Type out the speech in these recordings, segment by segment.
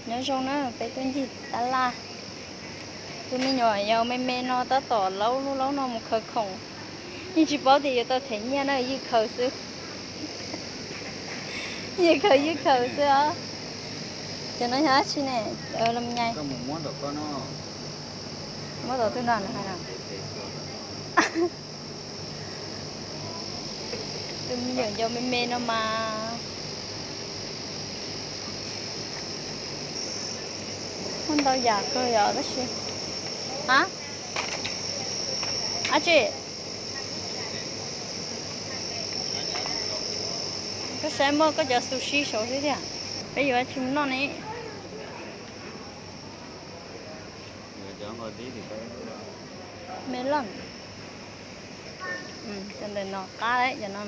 Nyob zoo na, peb tuaj ncig tab laj. Tus me nyuam yaus me me no tab tom laub lub laub no mus khaws khoom. Yeej tsis paub tias yuav tau them nyiaj na, ywj khaws xwb. Ywj khaws ywj khaws xwb os. Cov no yog dab tsi ne? Los nyais. Muab tom twg no? Tus me nyuam yaus me me no mas muaj ntau yam kawg yom tab sis, a, dab tsi? Koj saib muaj koj cov sushi saud xwb tiag. Peb yuav dab tsi mus noj ne? Melon. Cov ntawm no qab lawm cov no.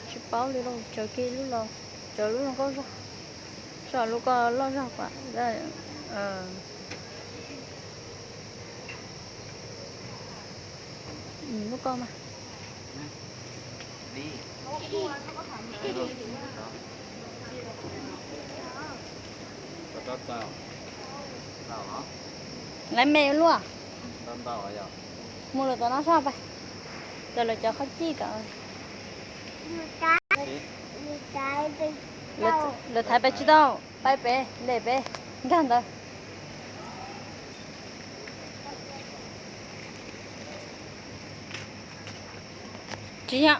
Tsis paub li lauj, tsawv kiag lub los, tsawv lub zoo nkauj zog, tsawv lub ko loj zog kuam. Lub ko mas. Lawv me luaj. Mus lawm tom no soj pais, tom lawv cov qhov cij tom. Lawv thaiv pais tsis tau, pais pem lem pem nkag ntawd. Tsis yog,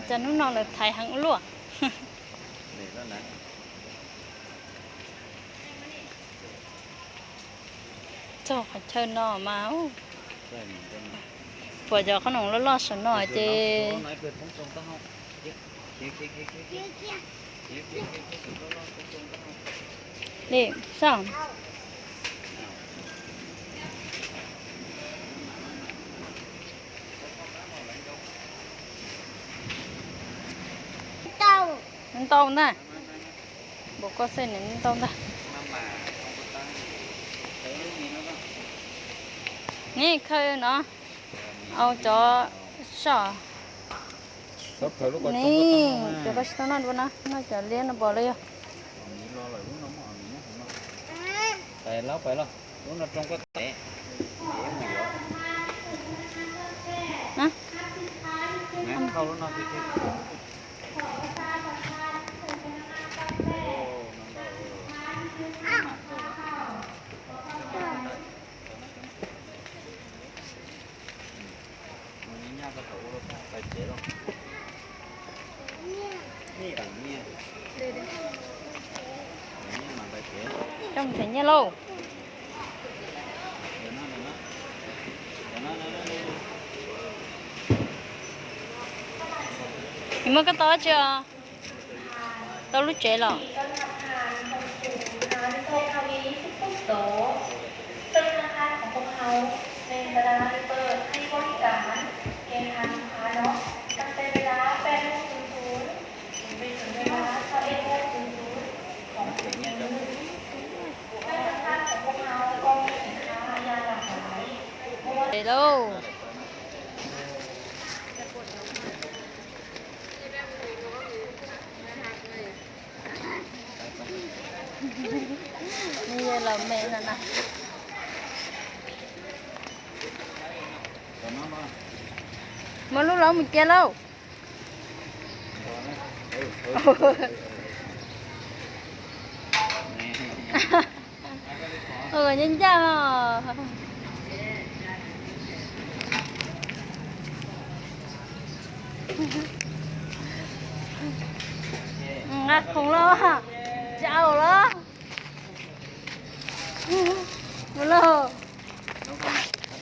cas hnub no lawv thaiv heev ua luaj. Txog qhov chaw no mas, puas cov qhob noom loj loj saum no ces. Li, soj. Ntau ntag. Npaum koj xej nws ntau ntag. Ni khaws no, au cov soj. Ni cov koj tsis tau noj dua na, noj cov liab no pom los yog. Coj mus them nyiaj lauj. Muab koj tau dab tsi os? Tau lub tsev los? Ê lauj. Nws yog los me no na. Muab lub laub mus cia lauj. Ua ncaj ncaj os. Nqa khoom los.